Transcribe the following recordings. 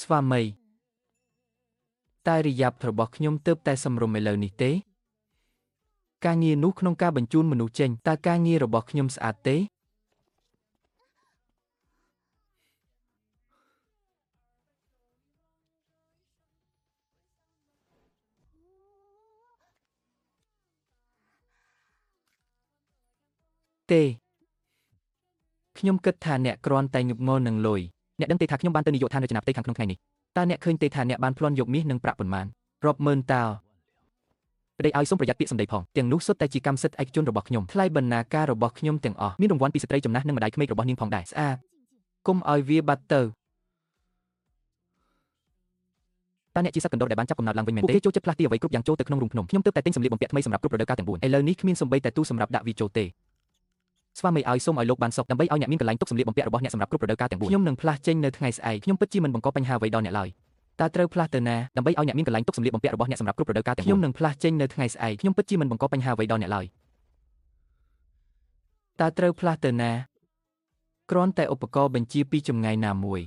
ស្វាមីតែរិយាបថរបស់ខ្ញុំទើបតែសម្រុំឥឡូវនេះទេការងារនោះក្នុងការបញ្ជូនមនុស្សចេញតើការងាររបស់ខ្ញុំស្អាតទេទេខ្ញុំគិតថាអ្នកគ្រាន់តែងប់ងល់នឹងលុយអ្នកដឹងទេថាខ្ញុំបានទៅនាយកដ្ឋានរចនាផ្ទៃខាងក្នុងថ្ងៃនេះតើអ្នកឃើញទេថាអ្នកបានប្លន់យកមាសនិងប្រាក់ប៉ុន្មានរាប់ម៉ឺនតោប្តីឲ្យសូមប្រយ័ត្នពាក្យសម្ដីផងទាំងនោះសុទ្ធតែជាកម្មសិទ្ធិឯកជនរបស់ខ្ញុំថ្លៃបណ្ណាការរបស់ខ្ញុំទាំងអស់មានរង្វាន់ពីស្ត្រីចំណាស់និងម្ដាយក្មេករបស់នាងផងដែរស្អាតគុំឲ្យវាបាត់ទៅតើអ្នកជាសត្វកណ្ដុរដែលបានចាប់កំណត់ឡើងវិញមែនទេពួកគេចូលចិត្តផ្លាស់ទីអ្វីគ្រប់យ៉ាងចូលទៅក្នុងរូងភ្នំខ្ញុំទើបតែទិញសម្លៀកបំពាក់ថ្មីសម្រាប់គ្រប់រដូវកាលទាំង4ឥឡូវនេះគ្មានសូម្បីតែទូសម្រាប់ដាក់វាចូលទេស្វាមីឲ្យសូមឲ្យលោកបានសុខដើម្បីឲ្យអ្នកមានកន្លែងទុកសម្លៀកបំពាក់របស់អ្នកសម្រាប់គ្រប់រដូវកាលទាំង4ខ្ញុំនឹងផ្លាស់ចេញនៅថ្ងៃស្អែកខ្ញុំពិតជាមិនបង្កបញ្ហាអ្វីដល់អ្នកឡើយតើត្រូវផ្លាស់ទៅណាដើម្បីឲ្យអ្នកមានកន្លែងទុកសម្លៀកបំពាក់របស់អ្នកសម្រាប់គ្រប់រដូវកាលទាំង4ខ្ញុំនឹងផ្លាស់ចេញនៅថ្ងៃស្អែកខ្ញុំពិតជាមិនបង្កបញ្ហាអ្វីដល់អ្នកឡើយតើត្រូវផ្លាស់ទៅណាគ្រាន់តែឧបករណ៍បញ្ជាពីចម្ងាយណាមួយ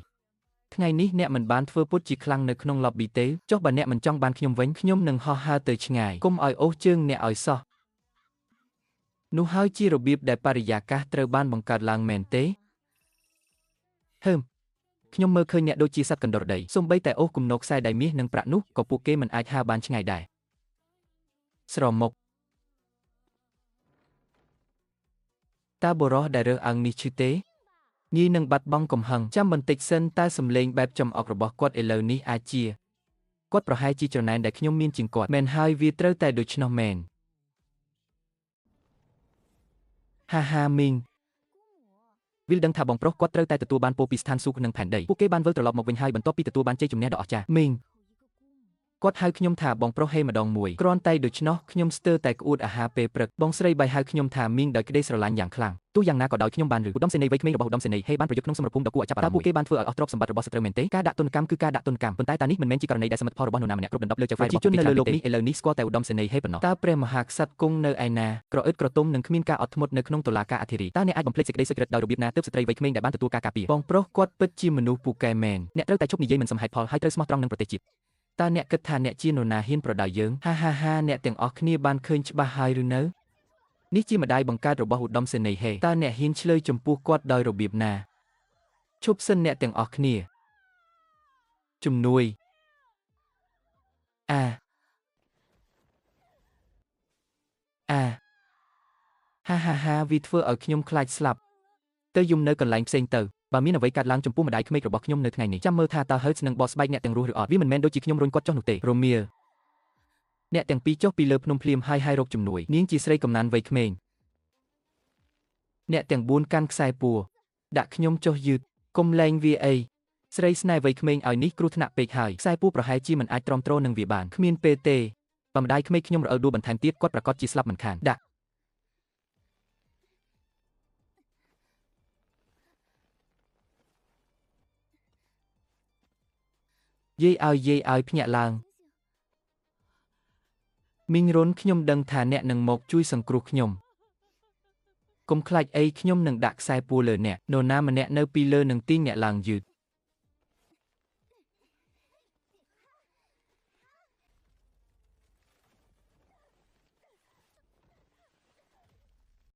ថ្ងៃនេះអ្នកមិនបានធ្វើពុតជាខ្លាំងនៅក្នុង lobby ទេចុះបើអ្នកមិនចង់បានខ្ញុំវិញខ្ញុំនឹងហោះហើរទៅឆ្ងាយគុំឲ្យអូសជើងអ្នកឲ្យសោះនោះហើយជារបៀបដែលបរិយាកាសត្រូវបានបង្កើតឡើងមែនទេហឹមខ្ញុំមើលឃើញអ្នកដូចជាសត្វកណ្ដុរដីសូម្បីតែអូសគំនរខ្សែដៃមាសនិងប្រាក់នោះក៏ពួកគេមិនអាចហើរបានឆ្ងាយដែរស្រមុកតើបុរសដែលរើសអើងនេះឈឺទេងាយនឹងបាត់បង់កំហឹងចាំបន្តិចសិនតើសំឡេងបែបចំអករបស់គាត់ឥឡូវនេះអាចជាគាត់ប្រហែលជាច្រណែនដែលខ្ញុំមានជាងគាត់មែនហើយវាត្រូវតែដូច្នោះមែនហាហាមីងវិលដឹងថាបងប្រុសគាត់ត្រូវតែទទួលបានពោពីស្ថានសួគ៌និងផែនដីពួកគេបានវិលត្រឡប់មកវិញហើយបន្ទាប់ពីទទួលបានជ័យជំនះដ៏អស្ចារ្យមីងគាត់ហៅខ្ញុំថាបងប្រុសហេម្ដងមួយគ្រាន់តែដូច្នោះខ្ញុំស្ទើរតែក្អួតអាហារពេលព្រឹកបងស្រីបាយហៅខ្ញុំថាមីងដោយក្តីស្រឡាញ់យ៉ាងខ្លាំងទោះយ៉ាងណាក៏ដោយខ្ញុំបានឬឧត្តមសេនីយ៍វ័យក្មេងរបស់ឧត្តមសេនីយ៍ហេបានប្រយុទ្ធក្នុងសមរភូមិដ៏គួរឲ្យចាប់អារម្មណ៍តើពួកគេបានធ្វើឲ្យអស់ទ្រព្យសម្បត្តិរបស់សត្រូវមែនទេការដាក់ទណ្ឌកម្មគឺការដាក់ទណ្ឌកម្មប៉ុន្តែតានេះមិនមែនជាករណីដែលសមិទ្ធផលរបស់នរណាម្នាក់គ្រប់ដណ្ដប់លើចៅហ្វាយរបស់ប្រជាជននៅលើលោកនេះឥឡូវនេះស្គាល់តែឧត្តមសេនីយ៍ហេប៉ុណ្ណោះតើព្រះមហាក្សត្រគង់នៅឯណាក្រអឺតក្រទុំនិងគ្មានការអត់ធ្មត់នៅក្នុងតុលាការអធិរាជតើអ្នកអាចបំភ្លេចសេចក្តីសុចរិតដោយរបៀបណាទើបស្ត្រីវ័យក្មេងដែលបានទទួលការការពារបងប្រុសគាត់ពិតជាមនុស្សពូកែមែនអ្នកត្រូវតែឈប់និយាយមិនសមហេតុផលហើយត្រូវស្មោះត្រង់នឹងប្រទេសជាតិតើអ្នកគិតថាអ្នកជានរណាហ៊ានប្រដៅយើងហាហាហាអ្នកទាំងអស់គ្នាបានឃើញច្បាស់ហើយឬនៅនេះជាម្ដាយបង្កើតរបស់ឧត្តមសេនីយ៍ហេតើអ្នកហ៊ានឆ្លើយចំពោះគាត់ដោយរបៀបណាឈប់សិនអ្នកទាំងអស់គ្នាជំនួយអាអាហាហាហាវាធ្វើឲ្យខ្ញុំខ្លាចស្លាប់ទៅយំនៅកន្លែងផ្សេងទៅបើមានអ្វីកើតឡើងចំពោះម្ដាយក្មេករបស់ខ្ញុំនៅថ្ងៃនេះចាំមើលថាតើ Hertz នឹងបកស្បែកអ្នកទាំងរស់ឬអត់វាមិនមែនដូចជាខ្ញុំរុញគាត់ចុះនោះទេរមៀលអ្នកទាំងពីរចុះពីលើភ្នំភ្លាមហើយហើយរកជំនួយនាងជាស្រីកំណានវ័យក្មេងអ្នកទាំង4កាន់ខ្សែពួរដាក់ខ្ញុំចុះយឺតកុំលែងវាអីស្រីស្នេហ៍វ័យក្មេងឲ្យនេះគ្រោះថ្នាក់ពេកហើយខ្សែពួរប្រហែលជាមិនអាចទ្រាំទ្រនឹងវាបានគ្មានពេលទេបើម្ដាយក្មេកខ្ញុំរអិលដួលបន្ថែមទៀតគាត់ប្រាកដជាស្លាប់មិនខានដាក់យាយឲ្យភ្ញាក់ឡើងមីងរុនខ្ញុំដឹងថាអ្នកនឹងមកជួយសង្គ្រោះខ្ញុំកុំខ្លាចអីខ្ញុំនឹងដាក់ខ្សែពួរលើអ្នកនរណាម្នាក់នៅពីលើនឹងទាញអ្នកឡើងយឺត